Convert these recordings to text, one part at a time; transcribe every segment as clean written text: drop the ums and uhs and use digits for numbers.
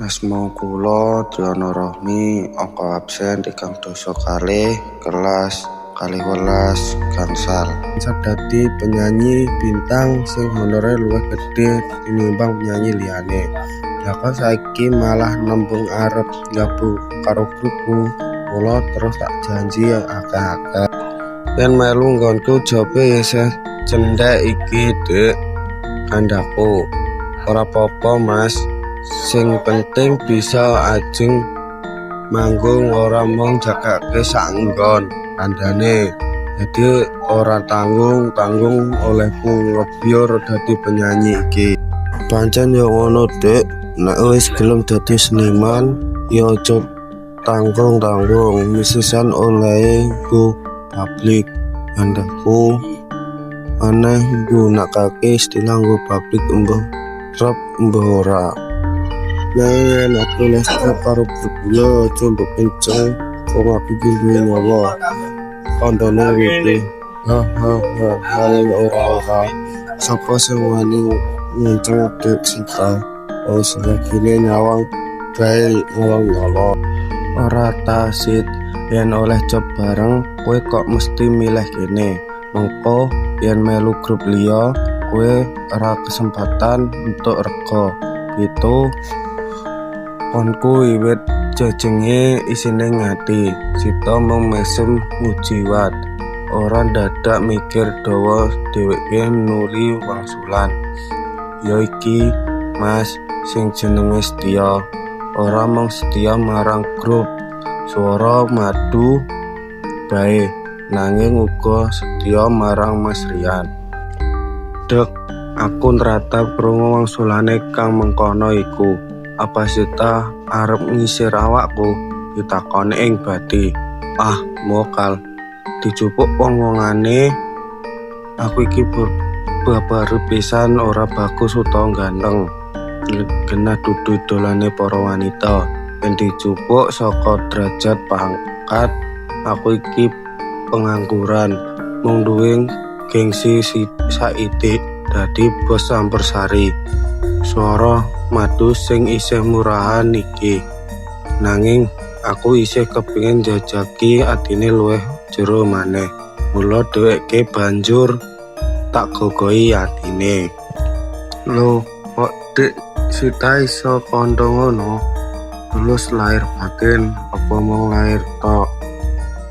Asma kula Triana Rohmi, angka absen 32, kelas 12 gangsal. Dadi penyanyi bintang sing honore luwih gedhe tinimbang penyanyi liyane. Lha kok saiki malah nembung arep gabung karo grupku, mula terus tak janji akeh-akeh. Yen melu nggonku jobe isih cendhek iki, Dik, kandhaku. Ora apa-apa, Mas. Sing penting bisa ajeng manggung, ora mung jagake sak nggon, kandhane. Dadi ora tanggung-tanggung olehku ngebyur dadi penyanyi iki. Pancen yo ngono, Dik, nek wis gelem dadi seniman ya aja tanggung-tanggung misisan olehe nggo publik, kandhaku. Aneh nggunakake istilah nggo publik, embuh rep embuh ora. Yen aku oleh karo grup liya, aja mbok kenceng, wong aku iki duwe nyawa, kandhane Widi. Ha ha ha, paling ora-ora. Sapa sing wani ngenceng Dik Sita? Oh, segine nyawang bae nyawang nyala. Ora ta, Sit, yen oleh job bareng kowe kok mesti milih kene. Mengko yen melu grup liya kowe ora kesempatan entuk rega. Pitu konku wiwit jejenge isine ngati. Sita mung mesem ngujiwat. Ora ndadak mikir dawa dheweke nuli wangsulan. Ya iki, Mas, sing jenenge setya. Ora mung setya marang grup Swara Madu bae, nanging uga setya marang Mas Rian. Dek, aku nratap krungu wangsulane kang mengkono iku. Apa Sita arep ngisir awakku? Pitakone ing bathi. Ah, mokal. Dijupuk wong-wongane aku iki babaru pisan ora bagus utawa ganteng. Genah dudu idolane para wanita. Yen dijupuk saka derajat pangkat, aku iki pengangguran, mung duwe gengsi saithik dadi bos campursari Swara Madu sing isih murahan iki. Nanging aku isih kepingin njajaki atine luwih jero maneh. Mula dheweke banjur tak gogohi atine. Lho, kok Dik Sita iso kandha ngono? Tulus lahir batin apa mung lahir tok?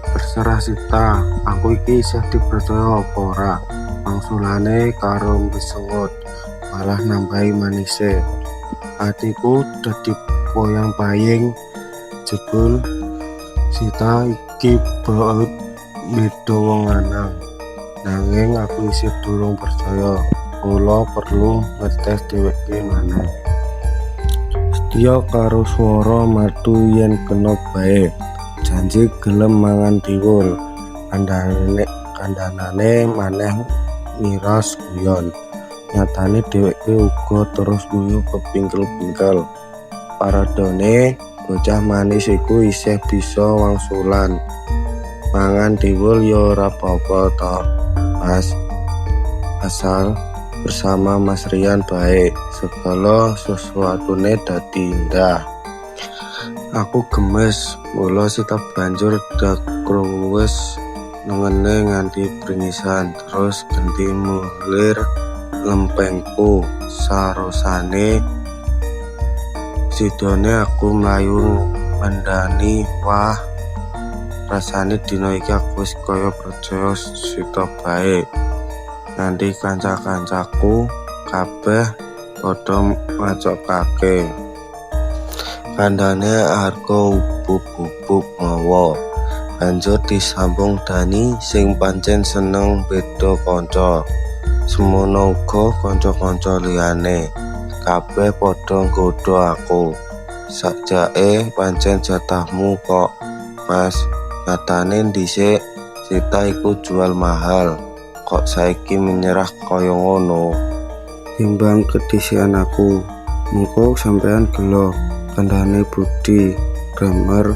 Terserah Sita, aku iki isih dipercaya apa ora. Wangsulane karo mbesengut, malah nambahi manise. Atiku dadi poyang-paying, jebul Sita iki baut beda wong lanang. Nanging aku isih durung percaya, mula perlu ngetes dheweke maneh. Setya karo Swara Madu yen kena bae, janji gelem mangan tiwul. Kandhanane maneh miras guyon. Nyatane dheweke uga terus guyu kepingkel-pingkel. Paradhane bocah manis iku isih bisa wangsulan. Mangan tiwul ya ora apa-apa to, Mas. Asal bersama Mas Rian bae, segala sesuatune dadi indah. Aku gemes, mula Sita banjur dakruwes lengene nganti pringisan, terus genti mulir lempengku. Sarosane sidone aku mlayu ngandhani. Wah, rasane dina iki aku wis kaya percaya Sita bae. Nganti kanca-kancaku kabeh padha ngacokake. Kandhane arga ubub-ubub mawa. Banjur disambung Dani sing pancen seneng beda kanca. Semono uga kanca-kanca liyane. Kabeh padha nggodha aku. Sakjake pancen jatahmu kok, Mas. Nyatane dhisik Sita iku jual mahal. Kok saiki menyerah kaya ngono? Timbang kedhisikan aku, mengko sampeyan gelo, kandhane Budi, drummer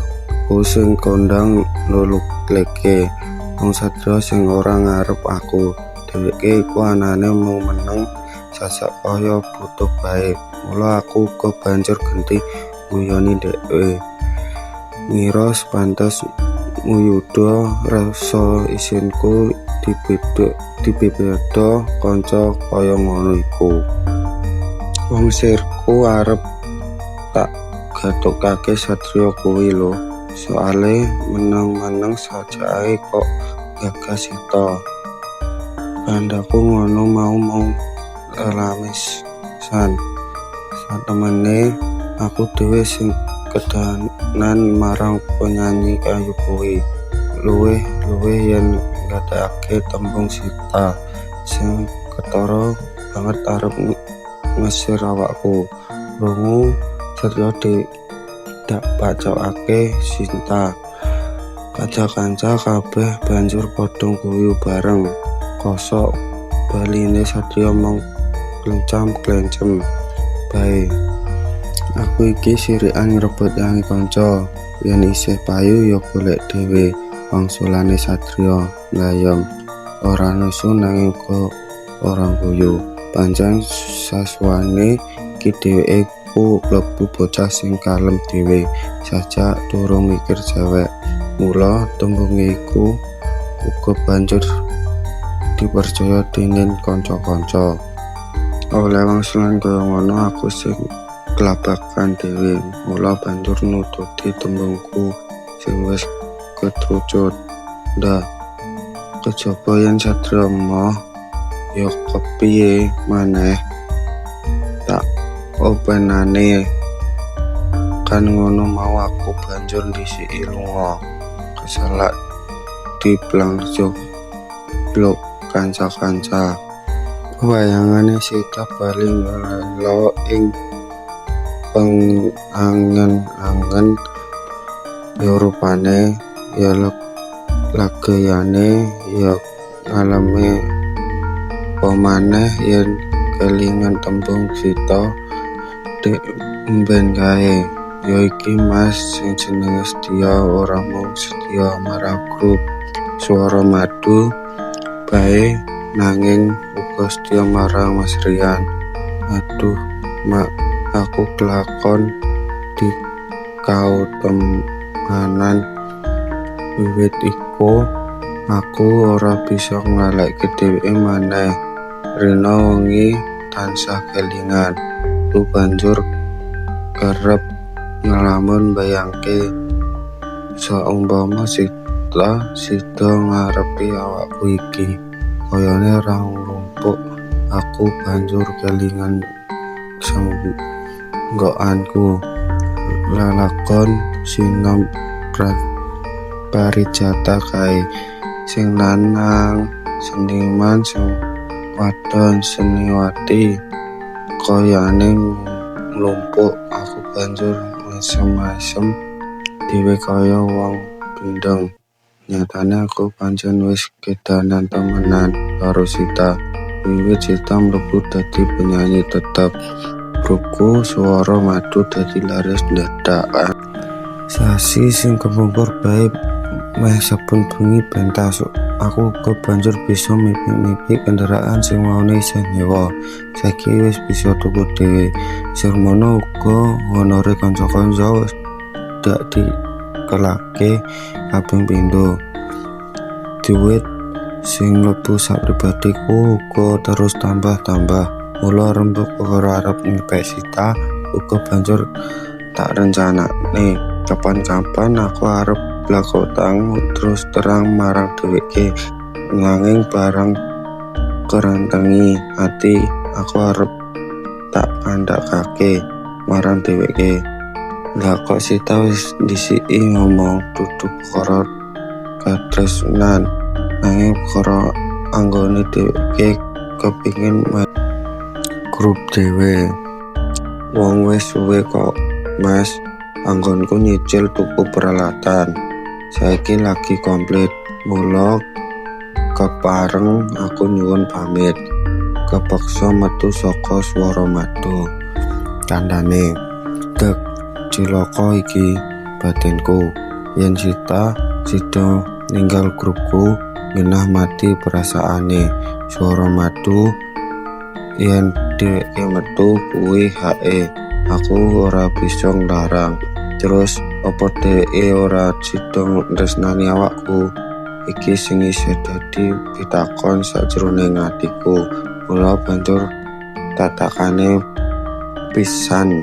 ku sing kondang nululeke. Wong Satria sing ora ngarep aku. Dheweke iku anane mung meneng jajak kaya butuh bae. Mula aku uga banjur genti ngguyoni dhewe. Ngira pantes muyuda rasa isinku dibebeda kanca kaya ngono iku. Wong sirku arep tak gathukake Satrio kuwi lho, soale meneng-meneng sajake kok nggagas Sita. Kandhaku ngono mau mung lelamisan. Satemene aku dhewe sing kedanan marang penyanyi ayu kuwi. Luwih-luwih yen nggatekake tembung Sita sing ketara banget arep ngesir awakku. Krungu Satrio dak pacokake Sinta. Kanca-kanca kabeh banjur padha guyu bareng. Kosok baline Satrio mung klencam-klencem bae. Aku iki sirikan ngrebut yangi kanca. Yen isih payu ya golek dhewe, wangsulane Satrio nglayem. Ora nesu nanging uga ora ngguyu. Pancen sasuwane iki dheweke iku klebu bocah sing kalem dhewe, sajak durung mikir cewek. Mula tembunge iku uga banjur dipercaya dening kanca-kanca. Oleh wangsulan kaya ngono aku sing kelabakan dhewe, mula banjur nututi tembungku sing wis ketrucut. Ndah, kejaba yen Satrio emoh, ya kepiye maneh, tak openane. Kan ngono mau aku banjur ndhisiki lunga, keselak diplang-joglok kanca-kanca. Wayangane Sita bali nglelo ing pengangen-angen, ya rupane, ya lageyane, ya ngaleme. Apa maneh yen kelingan tembung Sita dek mben kae. Ya iki Mas, sing jenenge setia ora mung setia marang grup Swara Madu bae nanging uga setia marang Mas Rian. Aduh mak, aku kelakon dikautemanan. Wiwit iku aku ora bisa nglalekke dheweke maneh. Rina wengi tansah kelingan. Aku banjur kerep nglamun mbayangke saumpama Sita sida ngarepi awakku iki. Kayane ora nglumpuk. Aku banjur kelingan senggokanku lelakon sinom parijata kae, sing lanang seniman, sing wadon seniwati. Kayane nglumpuk. Aku banjur mesem-asem dhewe kaya wong gendeng. Nyatane aku pancen wis kedanan temenan karo Sita. Wiwit Sita mlebu dadi penyanyi tetep, grupku Swara Madu dadi laris dadakan. Sasi sing kepungkur bae meh saben bengi pentas. Aku uga banjur bisa mipik-mipik kendaraan sing maune isih nyewa, saiki wis bisa tuku dhewe. Semono uga honore kanca-kanca wis dak dikelake kaping pindho. Dhuwit sing mlebu sak pribadiku uga terus tambah-tambah. Mula rembug perkara arep ngepek Sita uga banjur tak rencanakne. Kapan-kapan aku arep blakotang terus terang marang dheweke, nanging barang kerentengi ati aku arep tak kandhakake marang dheweke. Lha kok Sita wis ndhisiki ngomong dudu perkara katresnan, nanging perkara anggone dheweke kepingin melu grup dhewe. Wong wis suwe kok Mas, anggonku nyicil tuku peralatan. Saiki lagi komplit, mula kepareng aku nyuwun pamit. Kepeksa metu saka Swara Madu. Kandhane, "Dek, cilaka iki batinku. Yen Sita sida ninggal grupku, genah mati perasaane Swara Madu. Yen dheweke metu kuwi hake. Aku ora bisa nglarang. Terus opo dheweke ora sida nresnani awakku? Iki sing isih dadi pitakon sajroning atiku. Mula banjur tatakane pisan.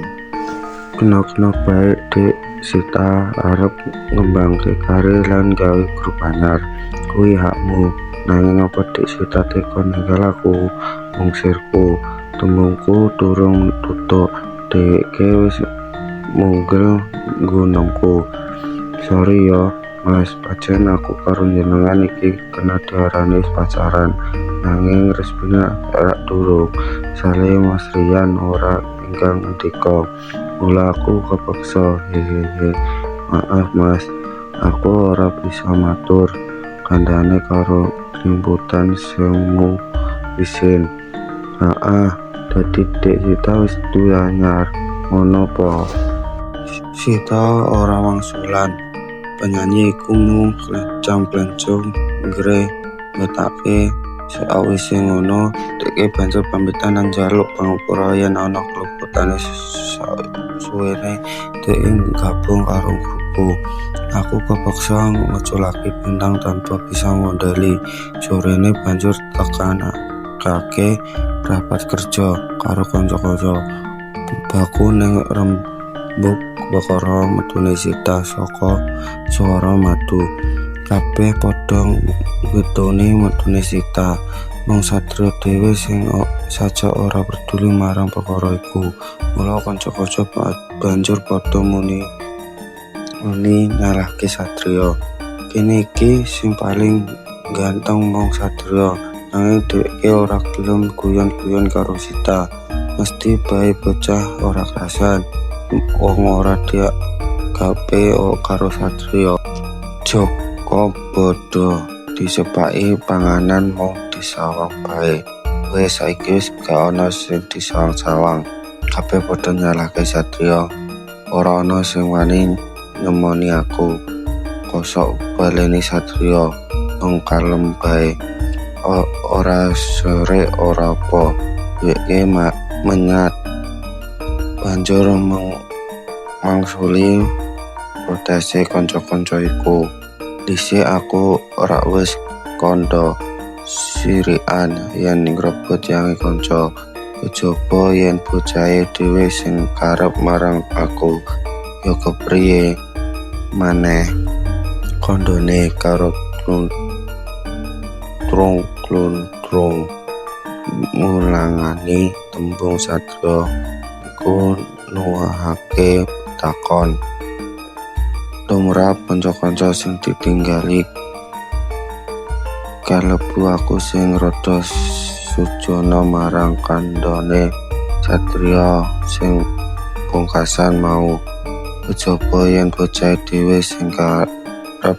Kena-kena bae Dik Sita arep ngembangke karir lan gawe grup anyar. Kuwi hakmu. Nanging apa Dik Sita tega ninggal aku? Mungsirku. Tembungku durung tutuk, dheweke wis munggel nggunemku. Sori yo, Mas, pancen aku karo njenengan iki kena diarani wis pacaran. Nanging resmine rak durung. Salahe Mas Rian ora enggal ngendika. Mula aku kepeksa, hehehe. Maaf Mas, aku ora bisa matur. Kandhane karo klimputan semu isin. Haah, dadi Dik Sita wis duwe anyar. Ngono po? Sita ora wangsulan. Penyanyi iku mung klencang-klencung nggrewetake. Sawise ngono, dheke banjur pamitan lan njaluk pangapura yen ana keluputane sasuwene dheke gabung karo grupku. Aku kepeksa ngeculake Bintang tanpa bisa ngondeli. Sorene banjur tekanake rapat kerja karo kanca-kanca. Baku ning rembug perkara metune Sita saka Swara Madu. Kabeh padha ngetuni metune Sita. Mung Satrio dhewe sing sajak ora peduli marang perkara iku. Mula kanca-kanca banjur padha muni nyalahke Satrio. Kene iki sing paling ganteng mung Satrio, nanging dheweke ora gelem guyon-guyon karo Sita. Mesthi bae bocah ora krasan, wong ora dianggape karo Satrio. Jaka bodho disepaki panganan mung disawang bae. Wes saiki wis gak ana sing disawang-sawang. Kabeh padha nyalahke Satrio. Ora ana sing wani nyemoni aku. Kosok baleni Satrio mung kalem bae. Ora serik ora apa. Dheweke menyat. Banjur mangsuli protese kanca-kanca iku. Dhisik aku rak wis kandha sirikan yen ngrebut yange kanca. Kejaba yen bocahe dhewe sing karep marang aku. Ya kepriye maneh kandhane karo kluntrung-kluntrung ngulangani tembung Satrio iku nuwuhake pitakon. Tumrap kanca-kanca sing ditinggali kalebu aku sing rada sujana marang kandhane Satrio sing pungkasan mau. Kejaba yen bocahe dhewe sing karep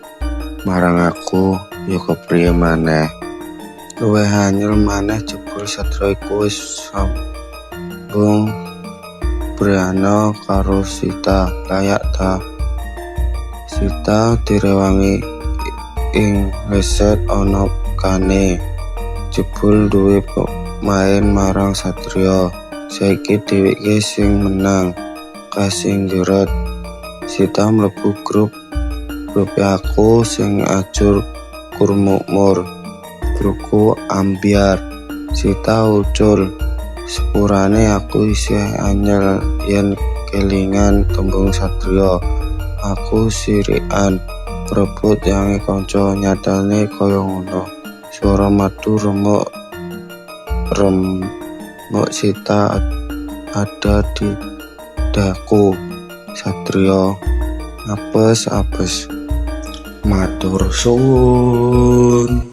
marang aku, ya kepriye maneh. Luwih anyel maneh jebul Satrio iku wis sambung brana karo Sita. Layak ta? Sita direwangi ing leset ana kane. Jebul duwe pemain marang Satrio. Saiki dheweke sing menang. Kasinggeret. Sita mlebu grup grupe aku sing ajur kurmukmur. Grupku ambyar. Sita ucul. Sepurane aku isih anyel yen kelingan tembung Satrio. Aku sirikan ngrebut yange kanca, nyatane kaya ngono. Swara Madu remuk remuk Sita ada di daku. Satrio apes-apes. Matur suwun.